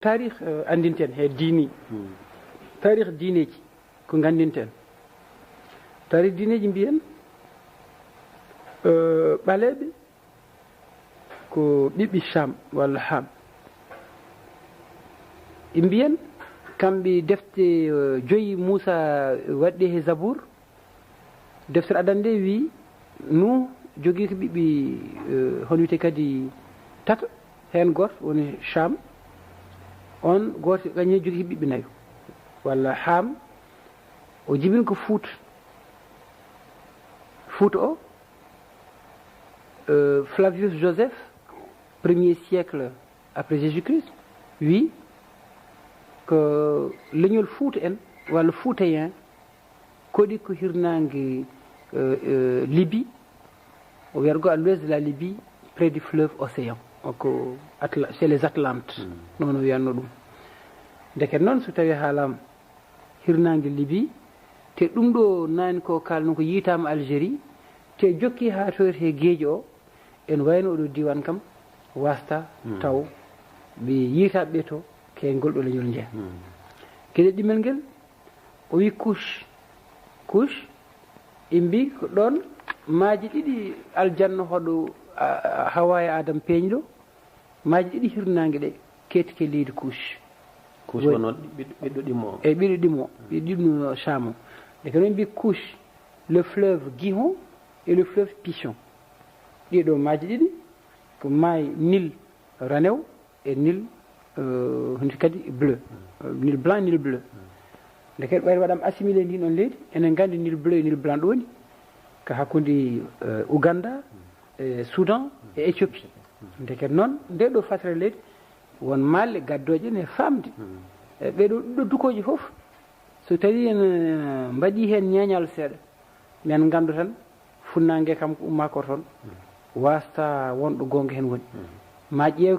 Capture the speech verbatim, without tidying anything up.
Taarih, eh, anndinten he diini. Taarih diineeji ko nganndinten. Taarih diineeji mbiyen, eh, ɓaleeɓe ko ɓiɓɓe Sham walla Ham. Ɓe mbiyen kamɓe defte, eh, joyi Muusa waɗɗe he Zabuur. Deftere Adana nde wi Nuh jogii ko ɓiɓɓe, eh, hono wiyte kadi tata, heen gooto woni Sham, on gooto kañum jogii ɓiɓɓe nayo, walla Ham, o jibini ko Fuuta. Fuuta o, eh, Flavius Joseph, premier siècle après Jésus-Christ, wi ko leñol Fuuta en, walla Fuutayen, koɗi ko hirnaange, euh, euh, Libye, o wiyata ko à l'ouest de la Libye, près du fleuve Océan. Donc, Atla-, chez les Atlantes, noon o wiyanno ɗum. Ndeke noon, so tawii haalaama hirnaange Libye, te ɗum ɗo naani ko kaalno ko yiytaama Algérie, te jokki haa toyta he geeji o, en wayno oɗo diiwaan kam, waasta taw ɓe yiytaaɓe ɓe to, ke ngol ɗo leñol njeya. Geɗe ɗimmel ngel, o wi Kush. Kush, ɓe mbi ko ɗoon maaje ɗiɗi aljanna hoɗo, a, a, Hawa e Adam peeñɗo, maaje ɗiɗi hirnaange ɗe keedti ke leydi Kush. Kush woni wonno ɓiɗɗo, ɓiɗɗo ɗimmo o. E ɓiɗɗo ɗimmo, ɓiɗɗo ɗimmo Sham o. Ndeke noon mbi Kush, le fleuve Gihon et le fleuve Pishon. Ɗiɗo maaje ɗiɗi ko maayi Nil ranewo e Nil, euh, honti kadi bleu. Euh, Nil blanc, Nil bleu. Ndeke ɓayri waɗaama assimilé ndin on leydi, enen nganndi Nil bleu e Nil blanc ɗo woni ko hakkunde, euh, Ouganda, e Soudan, e Éthiopie. Ndeke noon, nde ɗo fatra leydi, won maalle gaddooje ne faamde. E ɓee ɗo, ɗiɗo dukooji fof, so tawii en, eh, mbaɗii heen ñeeñal seeɗa, men nganndu tan funnaange kam ko ummaakor toon, waasta won ɗo goonga heen woni. Ma ƴeew